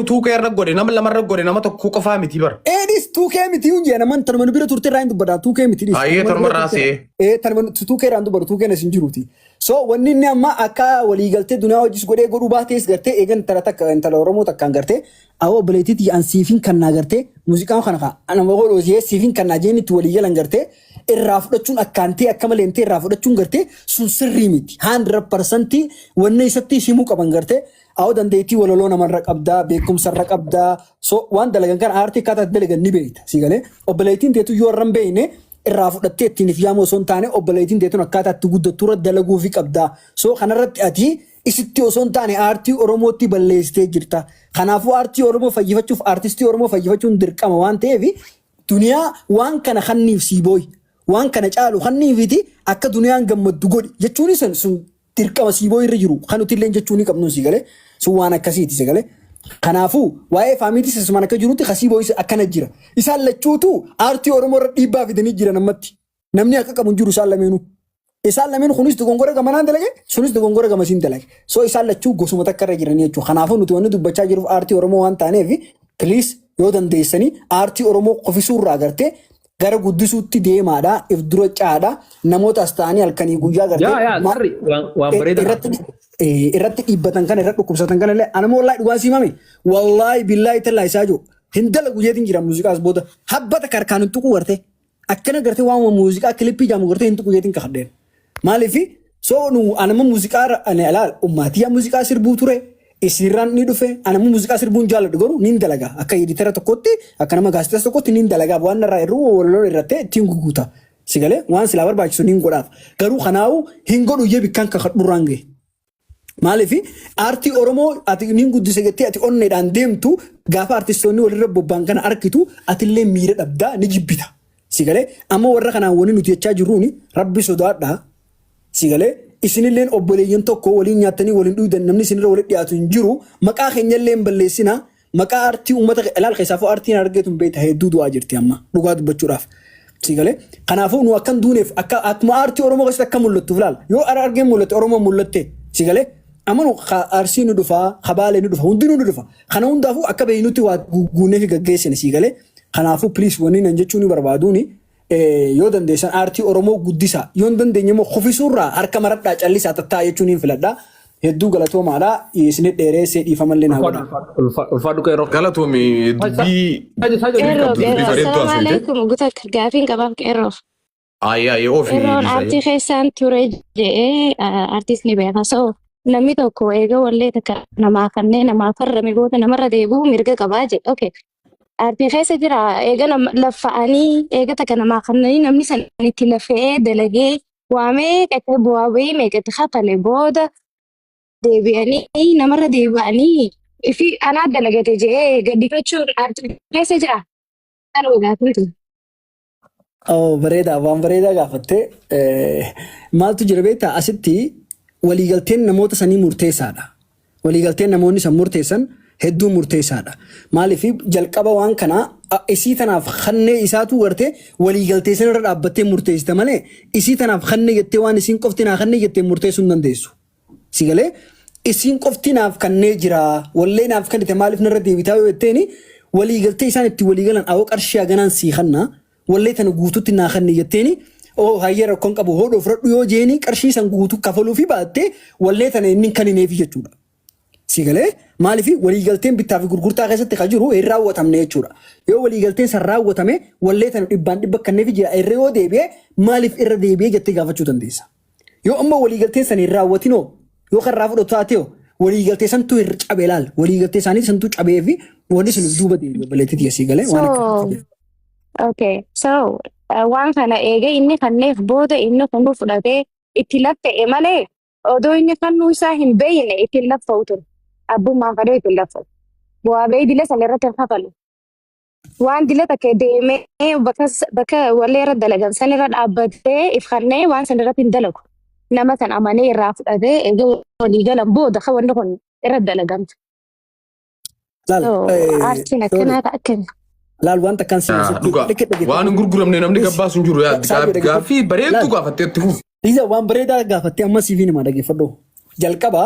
Tuukee irra godhe nama lama irra godhe nama tokko qofaa miti bara. Ee dhiis tuukee miti hun jee naman tanuma nu bira turte irraa hin dubbadha tuukee miti dhiis. Ayyee Tanuma nu tanuma bira irraa turte. se'ee. Ee tanuma tuukee irraa hin dubbadhu tuukeen as hin jiruuti. So wanni inni amma akka waliigaltee duniyaa hojis godhee godhuu baatees gartee eegan intala takka intala Oromoo takkaan gartee awoo obboleettiitti an siifin kannaa gartee muuziqaan kana kaa anama godhuu siifin kannaa jeen itti waliigalan gartee irraa fudhachuun akkaan ta'e akka malee ta'e irraa fudhachuun gartee sun sirrii miti. 100% wanni isatti himuu qaban gartee awoo dandeettii walaloo namarra qabdaa beekumsarra qabdaa so waan dalagan kana aartii akkaataa itti dalagan ni beekta si galee obboleettiin teetu yoo irra hin beekne irraa fudhattee ittiin if yaamuu osoo hin taane obboleettiin teetun akkaataa itti guddattu irra dalaguufi qabdaa so kanarratti ati isitti osoo hin taane aartii Oromootti balleessitee jirta. Kanaafuu aartii Oromoo fayyifachuuf aartistii Oromoo fayyifachuun dirqama waan ta'eef duniyaa waan kana kanniif sii booyi. Waan kana caalu kanniifiti akka duniyaan gammaddu godhi jechuun sun sun dirqama sii booyi irra jiru kan nuti illee jechuu ni qabnu sii galee sun waan akkasiiti si galee. Kanaafuu waa'ee faamiitis asumaan akka jirutti kasii booyis akkana jira. Isaan lachuutu aartii Oromoo irra dhiibbaa fidanii jiran ammatti. Namni akka qabu hin jiru isaan lameenuu. Isaan lameen kunis dogongora gamanaan dalage sunis dogongora gamasiin dalage. So isaan lachuu gosuma takka irra jiranii jechuudha. Kanaafuu nuti wanni dubbachaa jiruuf aartii Oromoo waan taaneef please yoo dandeessanii aartii Oromoo qofisuu irraa gartee gara guddisuutti deemaadha. If dura caadha. Namoota as ta'anii halkanii guyyaa gartee Yaa yaa sirri waan bareedaa. Irratti dhiibbatan kana irratti dhukkubsatan kana illee anama wallaahi dhugaan siimame wallaahi billaahi tallaa isaa jiru hin dalagu jeetiin jira muuziqaas booda habbata karkaan hin tuquu gartee akkana gartee waan muuziqaa kilippii jaamu gartee hin tuqu jeetiin kakadheen. Maaliif so nu anama muuziqaa ani alaal ummaatii muuziqaa sirbuu ture isirraan ni dhufe anama muuziqaa sirbuun jaalladhu garuu nin dalaga akka editara tokkotti akka nama gaazexeessa tokkotti nin dalagaa waan irraa irru walloon irratti ittiin guguuta. Si galee waan silaa barbaachisu nin godhaaf garuu kanaawu hin godhu jee bikkaan kakadhurraan gahe. Maaliif aartii Oromoo ati niin guddise jettee ati onneedhaan deemtu, gaafa artistoonni walirra bobba'an kana arkitu, atillee miira dhabdaa ni jibbita. Si galee? Amma warra kanaan wanni nuti jechaa jirruuni, rabbi sodaadhaa. Si galee? Isinilleen obboleeyyan tokko, waliin nyaattanii waliin dhugdan, namni isinirra walitti dhiyaatu hin jiru. Maqaa keenyallee hin balleessinaa. Maqaa aartii uummata ilaal keessaafuu aartiin argeetu hin beekta, hedduu du'aa jirti amma dhugaa dubbachuudhaaf. Si galee? Kanaafuu nu akkan duuneef akka akkuma aartii Oromoo keessatti akka mul'attuuf laal. Yoo ara argeen mul'atte, Oromoon mul'atte. Si galee? Amma nu Arsii ni dhufa, Kabaalee ni dhufa, hundinuu ni dhufa. Kana hundaafuu akka beeynutti waa guunnee fi gaggeessine, si galee? Kanaafuu please, wanni nan jechuu ni barbaaduuni, yoo dandeessan aartii Oromoo guddisaa, yoo hin dandeenye immoo kufisuurraa harka maradhaa, callisaa tattaa jechuun hin filadha. Hedduu galatoomaadha. Isinit dheereessee, dhiifamallee naa godha. Ulfaadhu qeerroo. Galatoomi, dubbii Qeerroo qabdu, dubbii qeerroo bareedduu assalaamu haasofte. alaikum, guta gaafiin qabaaf qeerroof. Ayyaa ayyaa, ofi Qeerroon dhiisa. aartii keessaan ture jedhee aartiis ni beeka. So namni tokko eega wallee takka namaa kanneen namaa farrame goota namarra deebi'uu mirga qabaa jedhe. Okay. Aartii keessa jira, eega nama laffa'anii eega takka namaa kannanii namni san itti lafa'ee dalagee waamee qeqee bu'aa bahii meeqatti kafale booda deebi'anii namarra deebi'anii ifi anaa dalagate jedhee gaddifachuun aartii keessa jira. Kanuma gaafiin. Oh, bareedaa, waan bareedaa gaafatte. Maaltu jira beektaa? Asitti waliigalteen namoota sanii murteessaadha. Waliigalteen namoonni san murteessan hedduu murteessaadha. Maaliif jalqaba waan kana isii tanaaf kannee isaatu gartee waliigaltee san irra dhaabbattee murteessita malee, isii tanaaf kannee jettee waan isiin qofti naa kannee jettee murteessuu hin dandeessu. Si galee? Isiin qofti naaf kannee jira, wallee naaf kennite, maaliif narra deebitaa yoo jetteeni, waliigaltee isaan itti waliigalan, awoo qarshii haganaan sii kanna, wallee tana guututti naa kanne jetteeni, oo hayyee rakkoon qabu, hodhoo fudhadhu yoo jeeni, qarshii san guutuu kafaluu fi baattee wallee tana inni hin kannineefi jechuudha. Si galee? Maaliif waliigalteen bittaa fi gurgurtaa keessatti kan jiru hin raawwatamne jechuudha. Yoo waliigalteen san raawwatame, wallee tana 100% kanneefi jira, irra yoo deebi'e maaliif irra deebi'ee jettee gaafachuu dandeessa. Yoo ammoo waliigalteen san hin raawwatinoo, yoo kan irraa fudhatu taateo, waliigaltee santu hin cabe laal, waliigaltee isaanii santu cabee fi wanni sun duuba deebi'e, obboleettii sii galee? Waan So, akkasitti. okay. So, waan kana eega inni kanneef booda inni kunuu fudhatee itti laffa'e malee, odoo inni kannuu isaa hin beeyne ittiin laffa'u ture. Abbummaan fadhee ittiin laffa'u. Bu'aa bahii dila sana irratti hin kafalu. Waan dila takka deemee bakka wallee irra dalagan san irra dhaabbatee if kannee waan san irratti hin dalagu. Nama san amanee irraa fudhatee eega walii galan booda kan wanni kun irra dalagamtu. Laal, So, aartiin sorry. akkanaa ta'a akkami. Laal, wanta akkan si asitti Dhugaa dhaqe dhaqe. waan hin gurguramne namni gabbaasu hin jiru yaa. Saayyo, dhaggeeffadhu. Gaaffii bareedduu Laal. gaafattee, itti fufi. Liza, waan bareedaa gaafattee, amma siif hima, dhaggeeffadhu. Jalqaba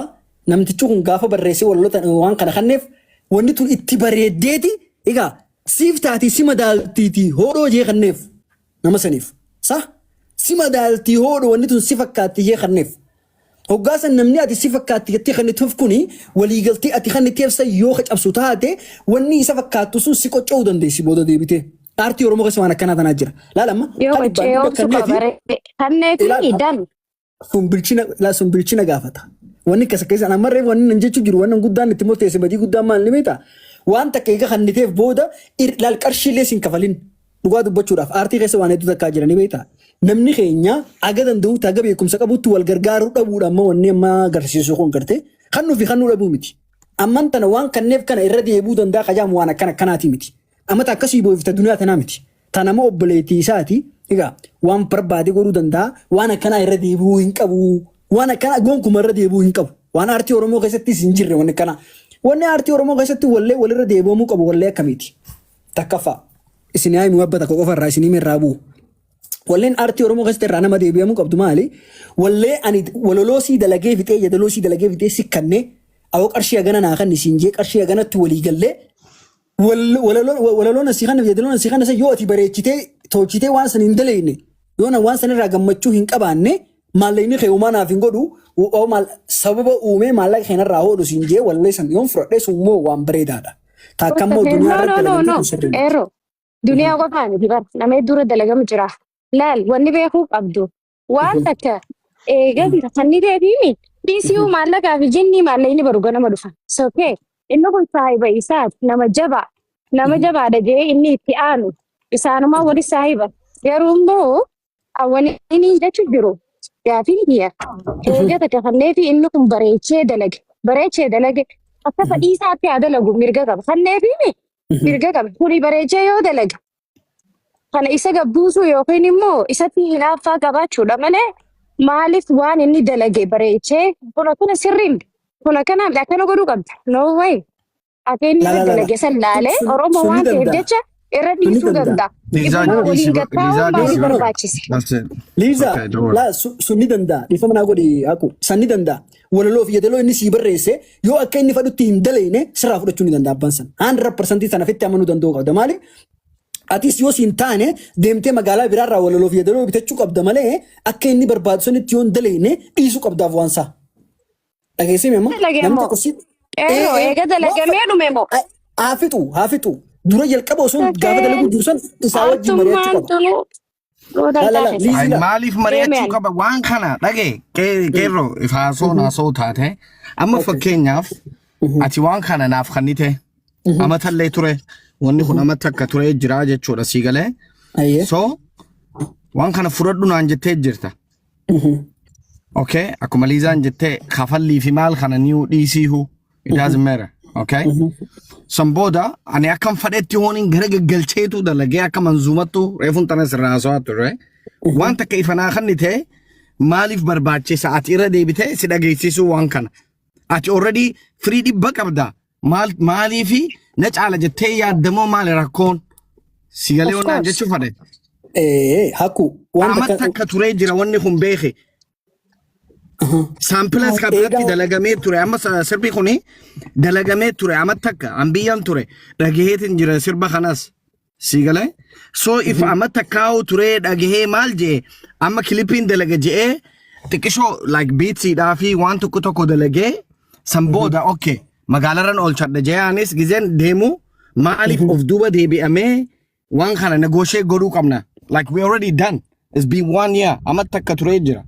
namtichi kun gaafa barreessee walloota waan kana kanneef, wanni tun itti bareeddeeti, egaa siif taati, si madaaltiiti, hodhoo jee kanneef nama saniif. Sa si madaaltii, hodhoo, wanni tun si fakkaatti jee kanneef. Hoggaa san namni ati si fakkaatti jettee kannituuf kuni waliigaltee ati kanniteef san yoo ka cabsu taate, wanni isa fakkaattu sun si qocca'uu dandeessi booda deebitee. Aartii Oromoo keessa waan akkanaa tanaa jira. Laal, amma Yoo kan 100% qoccee oomsu kanneefi qaba kanneefi Ilaal, dan. Sun bilchina, laa, sun bilchina gaafata. Wanni akkasa keessa ammarree wanni nan jechuu jiru, wanni guddaan itti murteesse, badii guddaan maal ni beektaa? Waan takka eega kanniteef booda laal, qarshiilee sin kafalin. Dhugaa dubbachuudhaaf aartii keessa waan hedduu takkaa jira, ni beektaa? Namni keenya aga danda'utti, aga beekumsa qabutti wal gargaaruu dhabuudha. Amma wanni amma agarsiisu kun gartee kannuu fi kannuu dhabuu miti. Amman tana waan kanneef kana irra deebi'uu danda'a kajaamu waan akkana akkanaati miti. Amma akkasii boo'ifta duniyaa tanaa miti. Tan nama obboleettii isaati. Egaa waan barbaade godhuu danda'a. Waan akkanaa irra deebi'uu hin qabu. Waan akkanaa gonkuma irra deebi'uu hin qabu. Waan aartii Oromoo keessattis hin jirre wanni akkanaa. Wanni aartii Oromoo keessatti wallee walirra deebi'amuu qabu wallee akkamiiti? Takkaffaa. Isin haa himu, abba takka qofa irraa isin hime irraa bu'u. Walleen aartii Oromoo keessatti irraa nama deebi'amuu qabdu maali? Wallee ani walaloo sii dalagee fixee, yadaloo sii dalagee fixee si kannee, awoo qarshii hagana naa kanni siin jee, qarshii haganatti walii gallee, walaloon asii kana, yadaloon asii kana yoo ati bareechitee tolchitee waan san hin daleeyne, yoo na waan san irraa gammachuu hin qabaanne, maallaqni kee uumaa naaf hin godhu, maal sababa uumee maallaqa keenarraa hodhu siin jee, wallee san yoon fudhadhee, sun immoo waan bareedaadha. Taakka immoo No, duniyaa no, irratti no, dalagamte no. kun sirrii miti. Qeerroo. Duniyaa qofaa miti bar. Nama hedduu irra dalagamu jira. Laal, wanni beekuu qabdu. Waan takka eega kanni deebiimi. DCU maallaqaa fi jinnii maallaqni baru ganama dhufa. So, okay. Inni kun saahiba isaati. Nama jabaa. Nama jabaadha jee inni itti aanu. Isaanumaa wali saahiba. Garuu immoo wanni inni jechu jiru. Gaafiin kiyya eega takka kanneefi inni kun bareechee dalage bareechee dalage akka fedhii isaatti haa dalagu mirga qaba. Kanneefi mirga qaba. Kuni bareechee yoo dalage kana isa gabbuusuu yookiin immoo isatti hinaaffaa qabaachuudha malee maaliif waan inni dalage bareechee kun akkana sirriin kun akkana akkana godhuu qabda. No way. Ati inni La la la la. dalage san laalee Sun Oromoo sun ni waan ta'eef danda'a. jecha irra Sun ni dhiisuu danda'a. danda'a. Liizaa Ifuma waliin dhiisi gattaa'uun Liizaa maaliif dhiisi bakka. barbaachise? That's it. Liiza, Okay, don't worry. laa sun ni danda'a. Dhiifama naa godhi haku. San ni danda'a. Walaloo fi yeedaloo inni sii barreesse yoo akka inni fedhutti hin daleyne sirraa fudhachuu ni danda'a abbaan san. 100% sana fitti amanuu danda'uu qabda. Maaliif? Atis yoo siin taane deemtee magaalaa biraarraa walaloo fi yeedaloo bitachuu qabda malee akka inni barbaadu sanitti yoo hin daleyne dhiisuu qabdaaf waan isaa. Dhageessee amma Dalage namni moo? tokko si Qeerroo eega dalagamee dhume moo? haa fixu haa fixu dura jalqaba osoo gaafa dalaguu jiru san isaa wajjin mari'achuu Artummaan qaba. tunuu La la la gootan liizii Ay, la. maaliif mari'achuu Deemean. qaba waan kana dhage qeerroo if haasoon haasoo taate amma fakkeenyaaf ati waan kana naaf kennite amatallee ture wanni kun amata akka ture jira jechuudha sii galee Ayyee. so waan kana fudhadhu naan jettee jirta. Okay, akkuma Liizaan jettee kafallii fi maal kana niu dhiisiihu it doesn't matter. Okay. San booda ani akkam fedhetti hooniin gara gaggalcheetu dalagee akka manzuumattu reefuun tana sirraa haasawaa turre. Waan takka ifanaa kan ta'e maaliif barbaachisa ati irra deebitee si dhageessisuu waan kana. Ati already firii 100 qabda. Maal maaliifi na caala jettee yaaddamoo maali rakkoon? Si galee Of waan course. jechuu fedhe. Haku waan Amma takka takka turee jira wanni kun beeke. Saampilas kan biratti Eegaa dalagamee ture amma sirbi kuni dalagamee ture amma takka ambiyyaan ture dhagaheetiin jira sirba kanas si galee so if amma takkaa'u turee dhagahee maal jee amma kilipiin dalaga je'ee xiqqishoo like beatsiidhaa fi waan tokko tokko dalagee san booda okay magaalarran oolchadha jee anis gizeen deemu maaliif of duuba deebi'amee waan kana negotiate godhuu qabna like we already done, it's been one year amma takka turee jira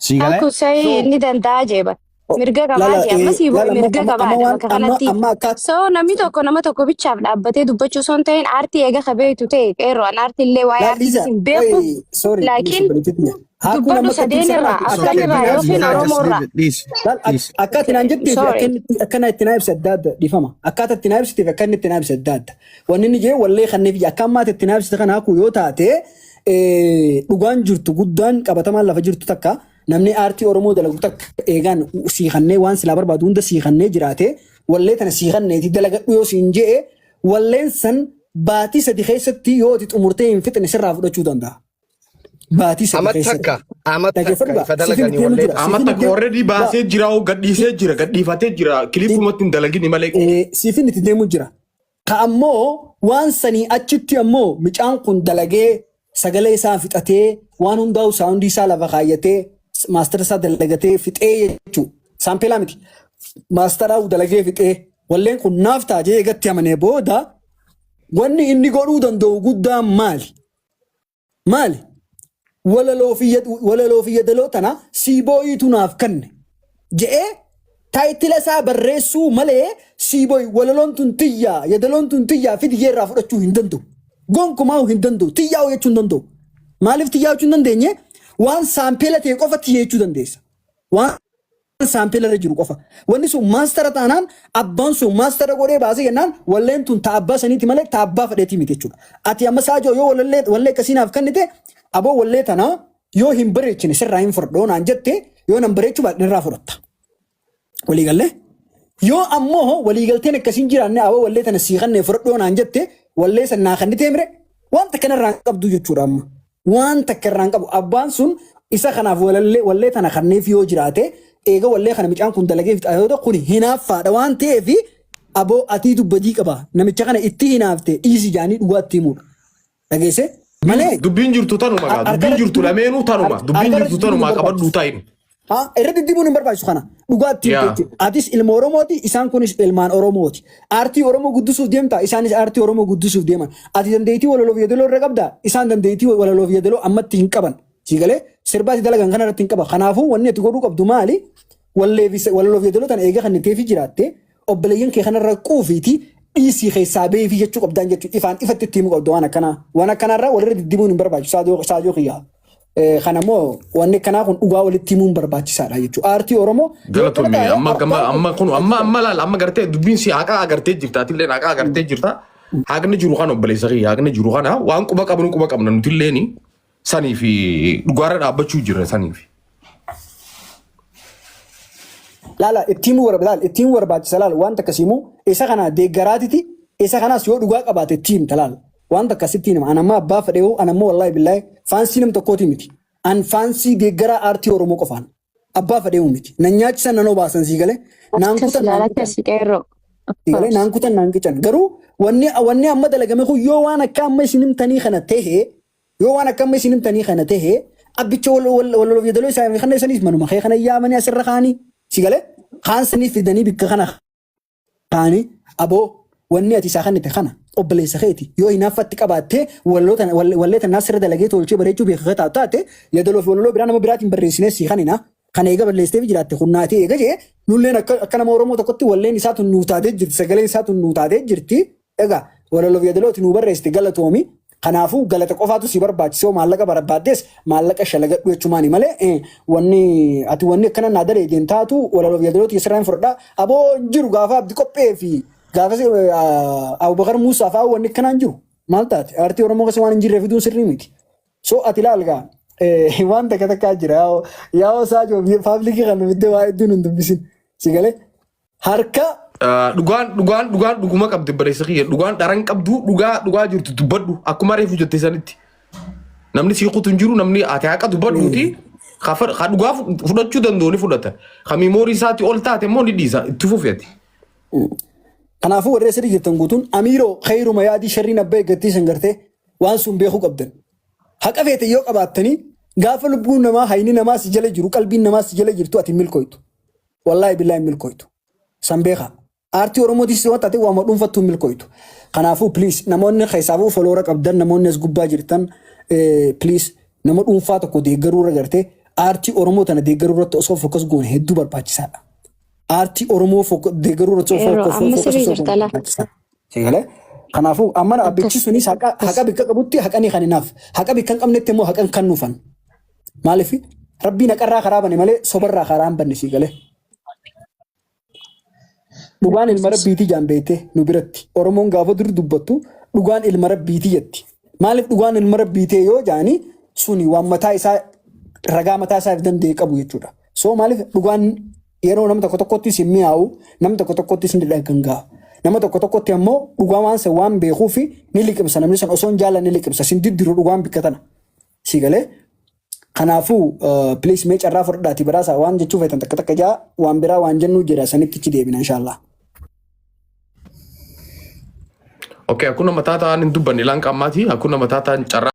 si galee Akku so sayii ni danda'a jeeba. Mirga la qabaa la jee amma sii la bu'e la amma mirga amma amma qabaadha waan bakka amma kanatti. amma akka So namni tokko nama tokko bichaaf dhaabbatee dubbachuu osoo hin ta'in aartii eega kabeetu ta'e qeerroo an aartii illee waa'ee la aartii Liiza hin beeku. oye sorry please Laakiin obboleettii tiyya. Hakuun dubbadhu amma akkatti sadeen ibsa irraa irraa It's afran okay. irraa Liza, yookiin Liza, just Oromoo leave irraa. it. Please, Laal please. akka ati naan jettee fi Sorry. akka inni akka na itti naa ibse adda adda dhiifama. Akkaataa itti naa ibsitee fi akka inni itti naa ibse adda adda. Wanni inni jee wallee kanneef akka ammaatti itti naa ibsite kana hakuu yoo taate dhugaan jirtu guddaan qabatamaan lafa jirtu takka namni aartii Oromoo dalagu takka eegaan sii kannee waan silaa barbaadu hunda sii kannee jiraate wallee tana sii kanneeti dalagadhu yoo siin jee walleen san baatii 3 keessatti yoo ati xumurtee hin fixne sirraa fudhachuu danda'a. Baatii 3 Amma keessatti. takka, amma takka Dhaggeeffadhu ifa gaa siifin dalaganii itti deemu wallee jira. Amma Siifin takka itti already laa baasee jira hoo gadhiisee jira gadhiifatee jira kilipumatti hin dalagini malee. Siifin itti deemu jira. Ka ammoo waan sanii achitti ammoo micaan kun dalagee sagalee isaa fixatee waan hundaa'u soundii isaa lafa kaayyatee master isaa dalagatee fixee jechuu saampeelaa miti. Masteraa dalagee fixee walleen kun naaf ta'a jee eegatti amanee booda wanni inni godhuu danda'u guddaan maali? Maali? Walaloo fi yadaloo tana siibooyiitu naaf kanne je'ee title isaa barreessuu malee siibooyi walaloon tun tiyyaa yadaloon tun tiyyaa fidiyyee irraa fudhachuu hin danda'u. Gonkumaa hin danda'u. Tiyyaa jechuu hin danda'u. Maaliif tiyyaa jechuu hin dandeenye? Waan saampeela ta'e qofa tiyya jechuu dandeessa. Waan saampeela irra jiru qofa. Wanni sun master taanaan abbaan sun master godhee baasee jennaan walleen tun ta abbaa saniiti malee ta abbaa fedheetii miti jechuudha. Ati amma saajoo yoo wallee wallee akkasii naaf kennite aboo wallee tanaa yoo hin bareechine sirraa hin fudhadhoo naan jette yoo nan bareechuu baadhe irraa fudhatta. Waliigallee? Yoo ammoo waliigalteen akkasiin jiraanne aboo wallee tana sii kennee fudhadhoo naan jette wallee san naa kennitee mire wanta kanarraa hin qabdu jechuudha amma. Waan takka irraa hin qabu. Abbaan sun isa kanaaf walallee wallee tana kanneef yoo jiraate eega wallee kana micaan kun dalagee fixa yoo ta'u kun hinaaffaadha waan ta'eef aboo atii dubbadii qaba namicha kana itti hinaafte dhiisi jaanii dhugaa itti himuudha. Dhageesse? Malee Dubbiin jirtu tanuma gaa harka dubbiin irratti jirtu dibuu lameenuu tanuma harka dubbiin irratti jirtu dibuun hin tanuma qabadhuu barbaachisu. taa'in. Ha, irratti dibuun hin barbaachisu kana. Dhugaa itti himte Yaa. jechuudha. Atis ilma Oromooti, isaan kunis ilmaan Oromooti. Aartii Oromoo guddisuuf deemta, isaanis aartii Oromoo guddisuuf deeman. Ati dandeettii walaloof yeedaloo irra qabda, isaan dandeettii walaloof yeedaloo ammatti hin qaban. Sii galee sirba ati dalagan kana irratti hin qaban. Kanaafuu wanni ati godhuu qabdu maali? Wallee fi walaloof yeedaloo tana eega kan teefi jiraatte obboleeyyan kee kanarra quufiiti dhiisii keessaa beefi jechuu qabdaan jechuudha. Ifaan ifatti itti himuu qabdu waan akkanaa. Waan akkanaarraa walirra diddibuun hin barbaachisu. Saajoo kiyyaa. Kana immoo wanni akkanaa kun dhugaa walitti himuun barbaachisaadha jechuudha. Aartii Oromoo yoo akkana Galatoomii taa'e amma gama abbaan amma kun amma amma laal amma gartee dubbiin si haqaa agartee jirta atillee haqaa agartee jirta. Haqni jiru kana obboleessa kiyya haqni jiru kana waan quba qabnu quba qabna nutillee sanii fi dhugaarra dhaabbachuu jirra saniif. Laala ittiin laala ittiin barbaachisa laala wanta akkasii immoo isa kana deeggaraatiti isa kanas yoo dhugaa qabaate ittiin himta laala wanta akkasitti hima an amma abbaa fedhee an ammoo wallaahi billaahi faansii nam tokkooti miti an faansii deeggaraa aartii Oromoo qofaan abbaa fedhee miti nan nyaachisan nan obaasan sii galee naan Akkas kutan naan laala qican akkas qeerroo. Of sii galee course. naan kutan naan qican garuu wanni wanni amma dalagame kun yoo waan akka amma isin himtanii kana ta'e Yoo waan akka amma isin himtanii kana tahe abbicha wal wal wal wal yeedaloo isaa kana isaniif manuma kee kana yaamanii asirra kaanii si galee kaan saniif fidanii bikka kana kaanii aboo wanni ati isaa kannite kana obboleessa keeti yoo hinaaffatti qabaattee wallee tannaa sirra dalagee tolchee bareechuu beeka taatu taate yeedaloo fi walaloo biraa nama biraatiin barreessinee sii kanina kana eega balleessitee fi jiraatte kunnaatee eega jee nulleen akka akka nama Oromoo tokkotti walleen isaa tun nuu taatee jirti sagaleen isaa tun nuu taatee jirti egaa walaloo fi yeedaloo nuu barreessite galatoomi kanaafuu galata qofaatu si barbaachisoo maallaqa barbaaddes maallaqa shalagadhu jechumaani malee wanni ati wanni akkana naa daleedeen taatu walaloo fi yeedaloo sirraa hin fudhadha aboo hin jiru gaafa abdi qophee fi gaafa Abubakar Muusaa fa'aa wanni akkanaa hin jiru maal taate aartii Oromoo keessa waan hin jirre fiduun sirrii miti. So ati ilaal gaa waan takka takkaa jira yaa'oo yaa'oo saajoo paablikii kan fiddee waa hedduun hin dubbisin si galee harka Dhugaan dhugaan dhugaan dhuguma qabdi obboleessa kiyya dhugaan dharan qabdu dhugaa dhugaa jirtu dubbadhu akkuma reefu jette sanitti. Namni sii kutu hin jiru namni ati haqa dubbadhuuti ka dhugaa fudhachuu danda'u ni fudhata. Ka miimoorii isaatti ol taate immoo ni dhiisa itti fufi ati. Kanaafuu warri asirra jirtan guutuun amiiroo khayruma yaadii sharriin abbaa eeggattii san gartee waan sun beekuu qabdan. Haqa feete yoo qabaattanii gaafa lubbuun namaa hayni namaa si jala jiru qalbiin namaa si jala jirtu ati hin milkooytu. Wallaahi billaahi hin milkooytu. San beekaa. Aartii Oromootis waan taate waama dhuunfattuu hin milkooytu. Kanaafuu please namoonni keessaafuu foloora qabdan namoonni as gubbaa jirtan please nama dhuunfaa tokko deeggaruu irra gartee aartii Oromoo tana deeggaruu irratti osoo fokas goone hedduu barbaachisaadha. Aartii Oromoo deeggaruu irratti osoo Qeerroo amma fokas sirrii osoo jirta goone laa. barbaachisaadha. Sigalee kanaafuu amma abbichi Akkas sunis haqa akkas. haqa bikka qabutti haqanii kan hinaaf haqa bikka hin qabnetti immoo haqan kan nuufan maaliif rabbiin haqarraa karaa bane malee sobarraa karaa hin banne sigalee. Dhugaan ilma rabbiitii jaan beekte nu biratti Oromoon gaafa dur dubbattu dhugaan ilma rabbiitii jetti. Maaliif dhugaan ilma rabbiitee yoo jaani suni waan mataa isaa ragaa mataa isaaf danda'e qabu jechuudha. So maaliif dhugaan yeroo nama tokko tokkottis hin mi'aawu nama tokko tokkottis ni dhagganga'a. Nama tokko tokkotti ammoo dhugaa waan san waan beekuufi ni liqimsa namni san osoo hin jaallanne ni liqimsa sin diddiru dhugaan bikka tana. Si galee kanaafuu please mee carraa fudhadhaati badhaasa waan jechuu feetan takka takka jaa waan biraa waan jennuu jira sanitti ichi deebina inshallah. Okay, akkuma mataa ta'an hin dubbanne laan qaammaati. Akkuma mataa ta'an carraa.